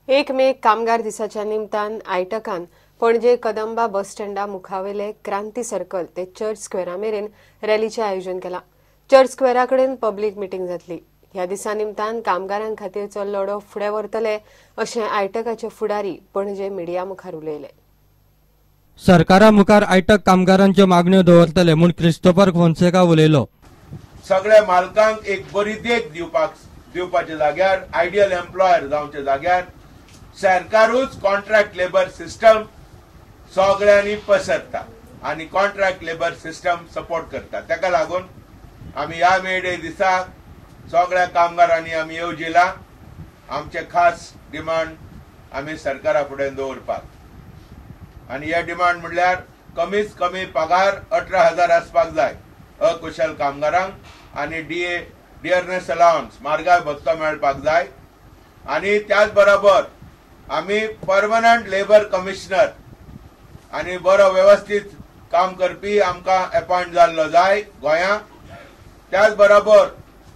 1 मे कामगार दिसाच्या निमतान आयटकान पणजे कदंबा बस स्टँडा मुखावेले क्रांती सर्कल ते चर्च स्क्वेरा मेरेन रॅलीचें आयोजन केलां. चर्च स्क्वेरा कडेन पब्लीक मिटींग जातली. ह्या दिसा निमतान कामगारां खातीरचो लढो फुडें व्हरतले अशें आयटकाचे फुडारी पणजे मिडिया मुखार उलयले. सरकारा मुखार आयटक कामगारांच्यो मागण्यो दवरतले म्हूण क्रिस्तोफर फोन्सेका उलयलो. सगळ्या मालकांक एक बरी देख दिवपाच्या जाग्यार, आयडियल एम्प्लॉयर जावच्या जाग्यार सरकारूच कॉन्ट्रॅक्ट लेबर सिस्टम सगळ्यांनी पसरता आनी कॉन्ट्रॅक्ट लेबर सिस्टम सपोर्ट करता. ताका लागून आमी ह्या मे डे दिसा सगळ्या कामगारांनी आमी येवजिला आमचे खास डिमांड आमी सरकारा फुडें दवरपाक. आनी हे डिमांड म्हणल्यार कमीत कमी पगार 18,000 आसपाक जाय अकुशल कामगारांक आनी डीए डियरनेस अलावन्स म्हारगाय भत्तो मेळपाक जाय. आनी त्याच बरोबर आमी परमनंट लेबर कमिशनर आनी बरो वेवस्थीत काम करपी आमकां अपॉयंट जाल्लो जाय गोंयांत. त्याच बरोबर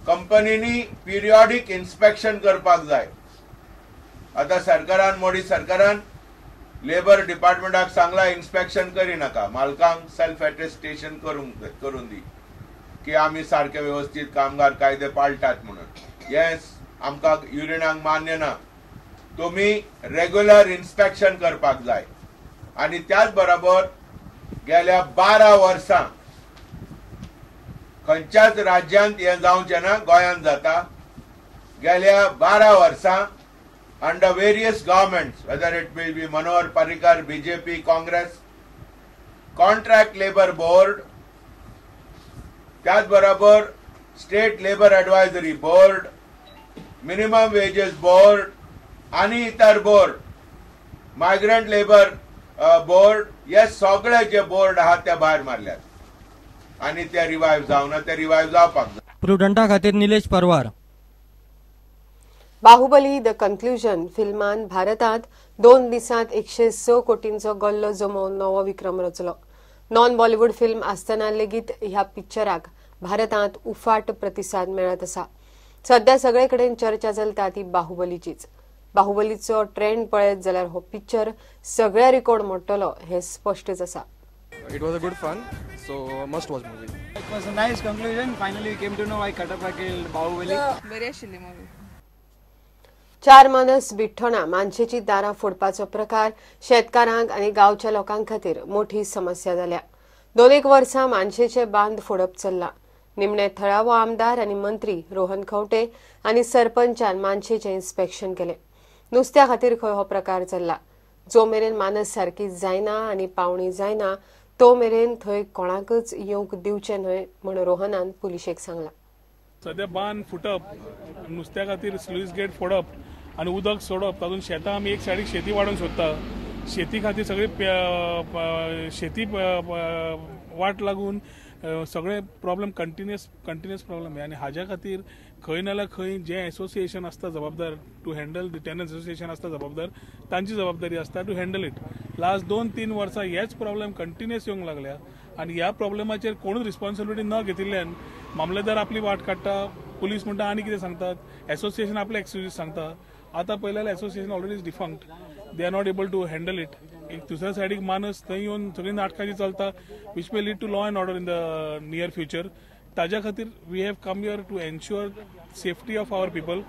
कंपनींनी पिरियॉडीक इन्स्पेक्शन करपाक जाय. आतां सरकारान, मोदी सरकारान लेबर डिपार्टमेंटाक सांगला इन्स्पेक्शन करिनाका, मालकांक सेल्फ एटेस्टेशन करून दी की आमी सारके वेवस्थीत कामगार कायदे पाळटात म्हणून. हें आमकां युनियनांक मान्य ना. तुमी रेगुलर इन्स्पेक्शन करपाक जाय. आनी त्याच बरोबर गेल्या 12 वर्सां खंयच्याच राज्यांत हें जावचें ना, गोंयांत जाता. गेल्या 12 वर्सां under various governments, whether it may be Manohar Parrikar, BJP, Congress, Contract Labour Board, त्याच बरोबर State Labour Advisory Board, Minimum Wages Board आनी इतर बोर्ड, मायग्रंट लेबर बोर्ड, हे सगळे जे बोर्ड आहात ते भायर मारल्यात आनी ते रिवायव जावना, ते रिवायव जावपाक जाय. प्रुडंटा खातीर निलेश परवार. बाहुबली the conclusion फिल्मान भारतात 2 दिसांत 106 कोटींचो गल्लो जमोवन नवो विक्रम रचलो. नॉन बॉलिवूड फिल्म आसतना लेगीत ह्या पिक्चराक भारतांत उफाट प्रतिसाद मेळत आसा. सध्या सगळे कडेन चर्चा चलता ती बाहुबलीचीच. बाहुबलीचो ट्रेंड पळयत जाल्यार हो पिक्चर सगळ्या रिकॉर्ड मोडटलो हें स्पश्टच आसा. It was a good fun, so must watch movie. It was a nice conclusion. Finally we came to know why Kattappa killed Bahubali. बरी आशिल्ली मूवी. 4 मानस बिठ्ठोणा मानशेची दारां फोडपाचो प्रकार शेतकारांक आनी गांवच्या लोकां खातीर मोठी समस्या जाल्या. 2-1 वर्सां मानशेचे बांद फोडप चल्ला. निमणे थळावो आमदार आनी मंत्री रोहन खंवटे आनी सरपंचान मानशेचें इन्स्पेक्शन केलें. नुस्त्या खातीर खंय हो प्रकार चल्ला. जो मेरेन मानस सारकी जायना आनी पावणी जायना तो मेरेन थंय कोणाकच येवंक दिवचें न्हय म्हूण रोहनान पुलिशेक सांगलां. सद्या बांद फुटप, नुस्त्या खातीर स्लुईस गेट फोडप आनी उदक सोडप, तातूंत शेतां आमी एक सायडीक शेती वाडोवंक सोदता. शेती खातीर सगळी शेती वाट लागून सगळे प्रॉब्लम कंटिन्युअस प्रॉब्लम आनी हाज्या खातीर खंय ना जाल्यार खंय जें एसोसिएशन आसता जबाबदार to handle the tenants association आसता जबाबदार, तांची जबाबदारी आसता टू हँडल it. Last 2-3 वर्सां हेच प्रॉब्लम कंटिन्युअस येवंक लागल्या आनी ह्या प्रॉब्लमाचेर कोणूच रिस्पॉन्सिबिलिटी न घेतिल्ल्यान मामलेदार आपली वाट काडटा, पुलीस म्हणटा आनी कितें सांगतात, एसोसिएशन आपले एक्सक्यूजीस सांगता. आतां पळयलें जाल्यार association already is defunct, they are not able to handle it. एक दुसऱ्या सायडीक मानस थंय येवन सगळीं नाटकां जी चलता which may lead to law and order in the near future. ताज्या खातीर we have come here to ensure safety of our people.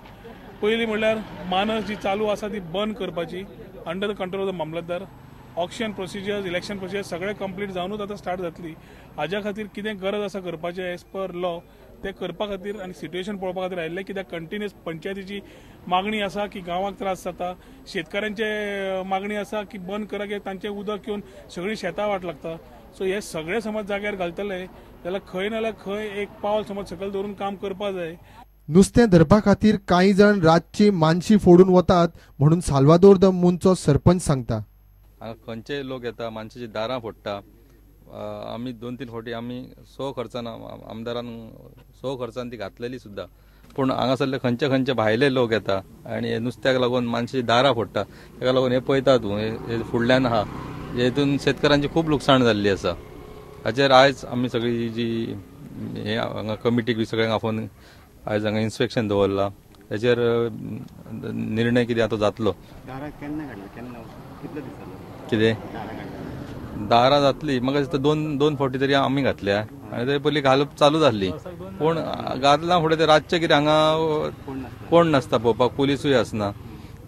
पयलीं म्हणल्यार मानस जी चालू आसा ती बंद करपाची under the control of the mamlatdar. Auction procedures, election procedure सगळें कंप्लीट जावनूच आतां स्टार्ट जातली. हाज्या खातीर कितें गरज आसा करपाचें एज पर लॉ तें करपा खातीर आनी सिट्युएशन पळोवपा खातीर आयिल्लें. कित्याक कंटिन्युअस पंचायतीची मागणी आसा की गांवाक त्रास जाता, शेतकारांचे मागणी आसा की बंद करा की तांचें उदक येवन सगळीं शेतां वाट लागता. सो हे सगळे समज जाग्यार घालतले जाल्यार खंय ना जाल्यार खंय एक पावल समज सकयल दवरून काम करपा जाय. नुस्तें धरपा खातीर कांय जाण रातची मानशी फोडून वतात म्हणून साल्वादोर the मुनचो सरपंच सांगता. हांगा खंयचेय लोक येता, मानशेची दारां फोडटा. आमी 2-3 फावटी आमी सो खर्चान आमदारान सो खर्चान ती घातलेली सुद्दां, पूण हांगासरले खंयचे खंयचे भायले लोक येता आनी नुस्त्याक लागून मानशेची दारां फोडटा. ताका लागून हे पळयता तूं हे फुडल्यान आहा, हेतून शेतकारांची खूब लुकसाण जाल्ली आसा. हाचेर आयज आमी सगळी जी हे हांगा कमिटीक बी सगळ्यांक आपोवन आयज हांगा इन्स्पेक्शन दवरलां. ताचेर निर्णय कितें आतां जातलो. कितें दारां जातली म्हाका दिसता दोन फावटी तरी आमी घातल्या आनी ते पयलीं घालप चालू जाल्ली, पूण घातला फुडें ते रातचें कितें हांगा कोण नासता पळोवपाक, पुलिसूय आसना,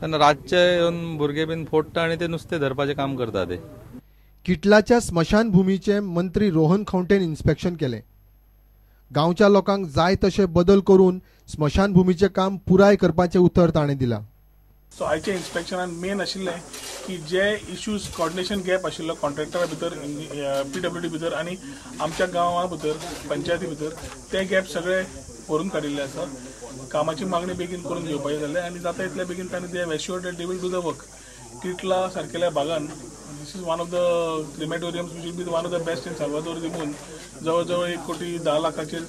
तेन्ना रातचे येवन भुरगे बीन फोडटा आनी ते नुस्तें धरपाचें काम करता ते. किटलाच्या स्मशानभूमीचें मंत्री रोहन खंवटेन इन्स्पेक्शन केलें. गांवच्या लोकांक जाय तशे बदल करून स्मशानभूमीचें काम पुराय करपाचें उतर ताणें दिलां. सो आयच्या इन्स्पेक्शनान मेन आशिल्लें की जे इश्यूज कॉर्डिनेशन गॅप आशिल्लो कॉन्ट्रॅक्टरा भितर, पीडब्ल्यूडी भितर आनी आमच्या गांवा भितर, पंचायती भितर, ते गॅप सगळे भरून काडिल्ले आसा. कामाची मागणी बेगीन करून घेवपाची जाल्ले आनी जाता इतल्या बेगीन तांणी they have assured that they will do the work. Kitla सारकेल्या भागान this is one of the crematoriums which will be one of the best in Salvador de Mund. जवळ जवळ 1,10,00,000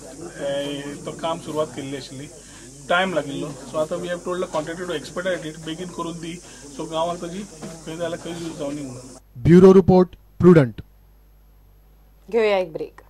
तो काम सुरवात केल्ली आशिल्ली, टायम लागिल्लो. सो आतां we have told the contractor to expedite it, बेगीन करून दी, सो गांवाक ताजी खंय जाल्यार खंय यूज जावनी म्हणून. Bureau report, Prudent. घेऊया एक ब्रेक.